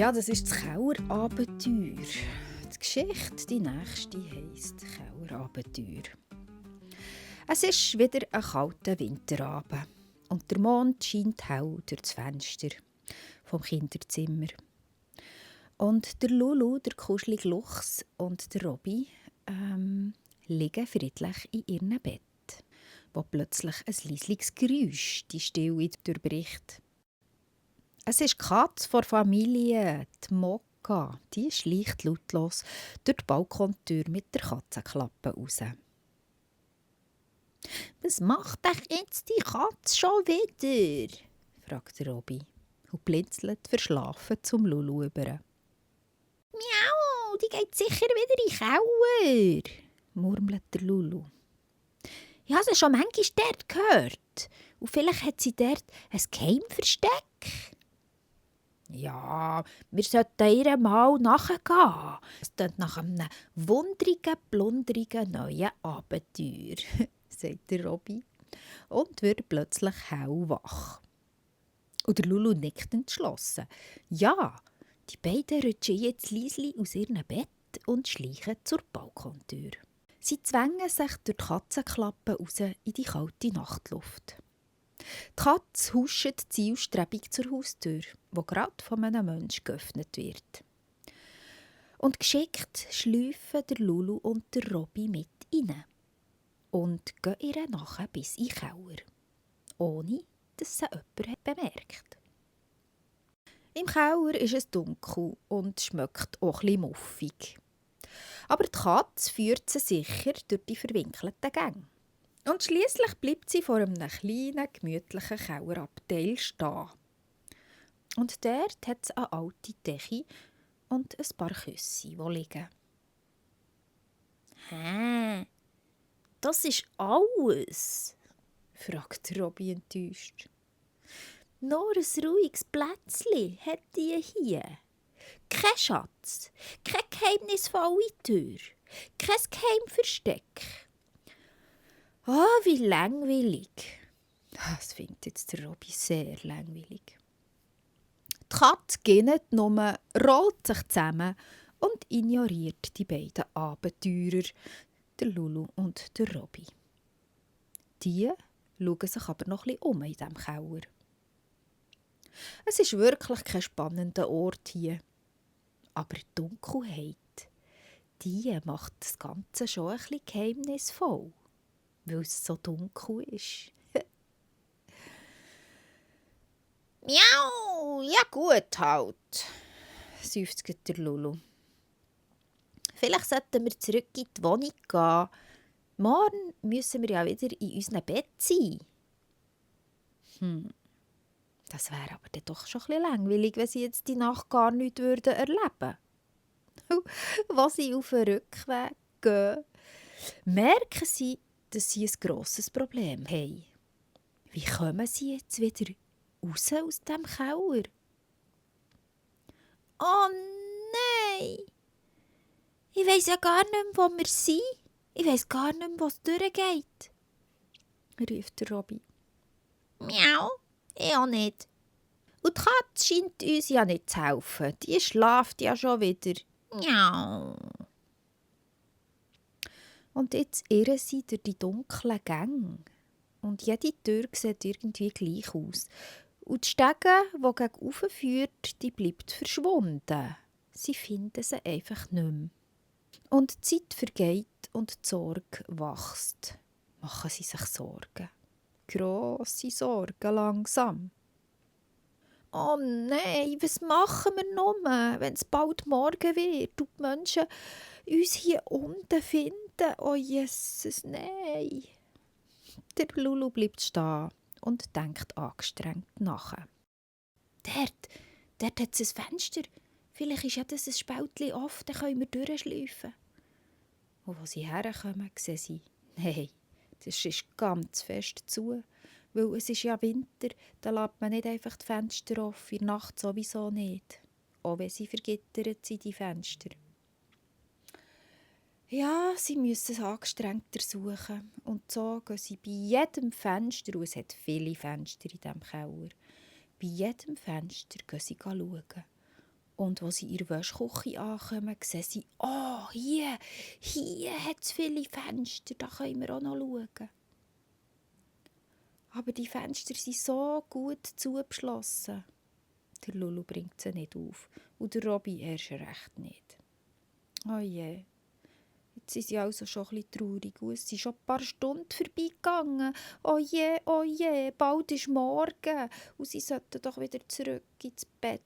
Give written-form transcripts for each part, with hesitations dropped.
Ja, das ist das Kauerabenteuer. Die Geschichte, die nächste, heisst Kauerabenteuer. Es ist wieder ein kalter Winterabend und der Mond scheint hell durch das Fenster vom Kinderzimmer. Und der Lulu, der kuschelige Luchs und der Robby liegen friedlich in ihrem Bett, wo plötzlich ein leisliches Geräusch die Stille durchbricht. Es ist die Katze der Familie, die Mokka. Die schleicht lautlos durch die Balkontür mit der Katzenklappe raus. «Was macht euch jetzt die Katze schon wieder?» fragt der Robby und blinzelt verschlafen zum Lulu über. «Miau, die geht sicher wieder in den Keller», murmelt der Lulu. «Ich habe sie schon manchmal dort gehört. Und vielleicht hat sie dort ein Geheimversteck.» «Ja, wir sollten ihr mal nachgehen. Es klingt nach einem wundrigen, plundrigen neuen Abenteuer», sagt der Robby und wird plötzlich hellwach. Und der Lulu nickt entschlossen. Ja, die beiden rutschen jetzt leislich aus ihrem Bett und schleichen zur Balkontür. Sie zwängen sich durch die Katzenklappe raus in die kalte Nachtluft. Die Katze huscht zielstrebig zur Haustür, die gerade von einem Menschen geöffnet wird. Und geschickt schleifen der Lulu und der Robby mit rein und gehen ihr nachher bis in den Keller, ohne dass sie jemand bemerkt. Im Keller ist es dunkel und schmeckt auch ein bisschen muffig. Aber die Katze führt sie sicher durch die verwinkelten Gänge. Und schliesslich bleibt sie vor einem kleinen, gemütlichen Kellerabteil stehen. Und dort hat es eine alte Decke und ein paar Küsse, die liegen. «Hä? Das ist alles?» fragt Robby enttäuscht. «Nur ein ruhiges Plätzchen hat die hier. Kein Schatz, keine geheimnisvolle Tür, kein Geheimversteck. Wie langweilig!» Das findet jetzt der Robby sehr langweilig. Die Katze gähnt nur, rollt sich zusammen und ignoriert die beiden Abenteurer, der Lulu und der Robby. Die schauen sich aber noch ein bisschen in diesem Keller. Es ist wirklich kein spannender Ort hier. Aber die Dunkelheit, die macht das Ganze schon ein bisschen geheimnisvoll, weil es so dunkel ist. «Miau, ja gut halt», seufzt der Lulu. «Vielleicht sollten wir zurück in die Wohnung gehen. Morgen müssen wir ja wieder in unserem Bett sein.» Das wäre aber dann doch schon ein bisschen langweilig, wenn sie jetzt die Nacht gar nichts erleben würden. Als sie auf den Rückweg gehen, merken sie, dass sie ein grosses Problem haben. Wie kommen sie jetzt wieder raus aus dem Keller? «Oh nein! Ich weiss ja gar nicht mehr, wo wir sind. Ich weiss gar nicht mehr, wo es durchgeht», ruft der Robby. «Miau, ich auch nicht. Und die Katze scheint uns ja nicht zu helfen. Die schlaft ja schon wieder. Miau.» Und jetzt irren sie durch die dunklen Gänge. Und jede Tür sieht irgendwie gleich aus. Und die Stege, die gegen oben führt, die bleibt verschwunden. Sie finden sie einfach nicht mehr. Und die Zeit vergeht und die Sorge wächst. Machen sie sich Sorgen. Grosse Sorgen langsam. «Oh nein, was machen wir nur, wenn es bald morgen wird und die Menschen uns hier unten finden? Oh Jesus, nein!» Der Lulu bleibt stehen und denkt angestrengt nach. Dort hat es ein Fenster. Vielleicht ist ja das ein Spältchen offen, dann können wir durchschleifen. Und als sie herkommen, sehen sie, nein, das ist ganz fest zu. Weil es ist ja Winter, da lässt man nicht einfach die Fenster offen, in der Nacht sowieso nicht. Auch wenn sie vergittert sind, die Fenster. Ja, sie müssen es angestrengter suchen. Und so gehen sie bei jedem Fenster, und es hat viele Fenster in diesem Keller, bei jedem Fenster gehen sie schauen. Und als sie in ihre Wäschküche ankommen, sehen sie, oh, hier hat es viele Fenster, da können wir auch noch schauen. Aber die Fenster sind so gut zugeschlossen. Der Lulu bringt sie nicht auf und der Robby erst recht nicht. Oh je, jetzt sind sie also schon ein bisschen traurig und es sind schon ein paar Stunden vorbeigegangen. Oh je, bald ist morgen und sie sollten doch wieder zurück ins Bett,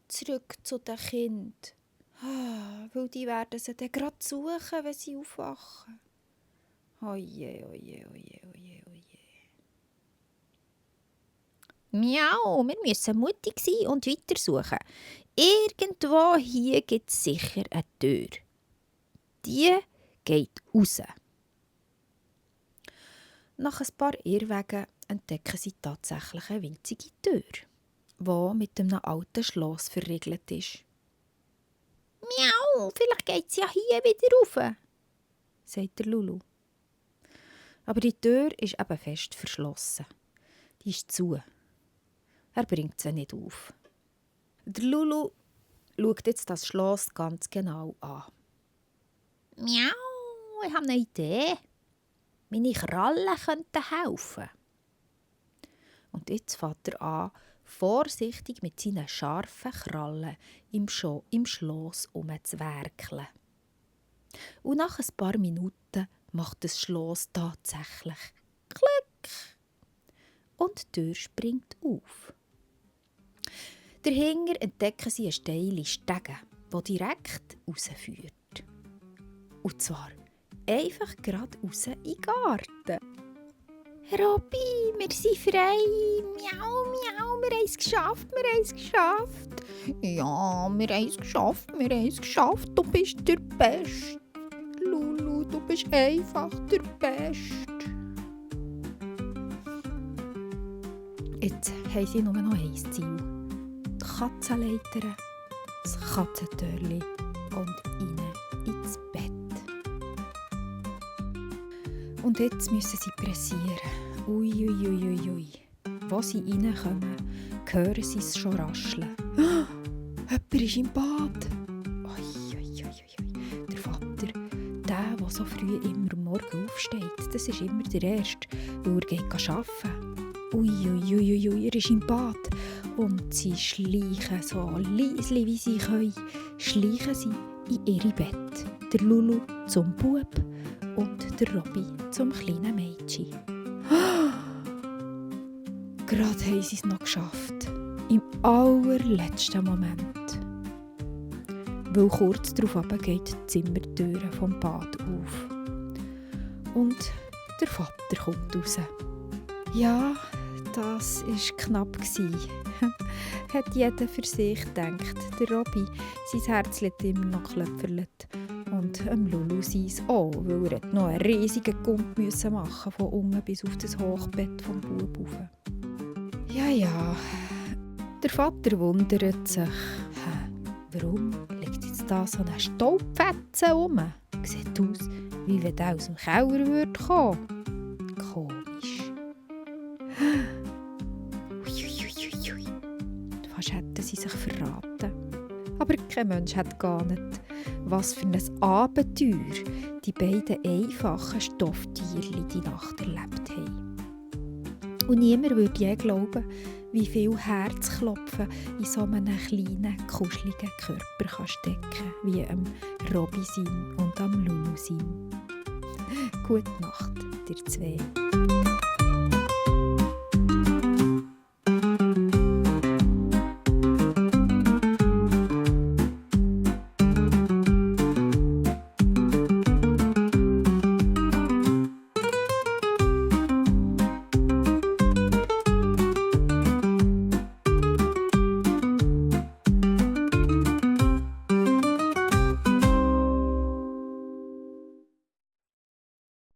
zurück zu den Kindern. Weil die werden sie dann gerade suchen, wenn sie aufwachen. Oh je. Miau, wir müssen mutig sein und weitersuchen. Irgendwo hier gibt es sicher eine Tür. Die geht raus. Nach ein paar Irrwegen entdecken sie tatsächlich eine winzige Tür, die mit einem alten Schloss verriegelt ist. Miau, vielleicht geht es ja hier wieder rauf, sagt der Lulu. Aber die Tür ist eben fest verschlossen. Die ist zu. Er bringt sie nicht auf. Der Lulu schaut jetzt das Schloss ganz genau an. Miau, ich habe eine Idee. Meine Krallen könnten helfen. Und jetzt fängt er an, vorsichtig mit seinen scharfen Krallen im Schloss umzuwerkeln. Und nach ein paar Minuten macht das Schloss tatsächlich Klick. Und die Tür springt auf. Dahinter entdecken sie eine steile Stege, die direkt rausführt. Und zwar einfach gerade raus in den Garten. Robby, wir sind frei. Miau, wir haben es geschafft. Ja, wir haben es geschafft. Du bist der Beste. Lulu, du bist einfach der Beste. Jetzt haben sie nur noch ein Ziel. Die Katzenleiter, das Katzentürli und rein ins Bett. Und jetzt müssen sie pressieren. Ui. Wo sie reinkommen, hören sie es schon rascheln. Jemand ist im Bad. Ui. Der Vater, der so früh immer morgen aufsteht, das ist immer der Erste, weil er geht arbeiten. Ui, er ist im Bad. Und sie schleichen so leise wie sie können, schleichen sie in ihre Bett. Der Lulu zum Bub und der Robby zum kleinen Mädchen. Gerade haben sie es noch geschafft. Im allerletzten Moment. Weil kurz darauf geht die Zimmertür vom Bad auf. Und der Vater kommt raus. Ja, das war knapp. Hat jeder für sich gedacht. Der Robby, sein Herz hat immer noch klöpferlet. Und Lulu seins auch, weil er noch einen riesigen Gump machen musste, von unten bis auf das Hochbett vom Bub rauf. Ja. Der Vater wundert sich, warum liegt jetzt da so eine Staubfetze rum? Sieht aus, wie wenn der aus dem Keller kommen würde. Komisch. Ui. Fast hätten sie sich verraten. Aber kein Mensch hat geahnt, was für ein Abenteuer die beiden einfachen Stofftierchen die Nacht erlebt haben. Und niemand würde je glauben, wie viel Herzklopfen in so einem kleinen, kuscheligen Körper stecken kann, wie am Robby sein und am Lulu sein. Gute Nacht, ihr zwei.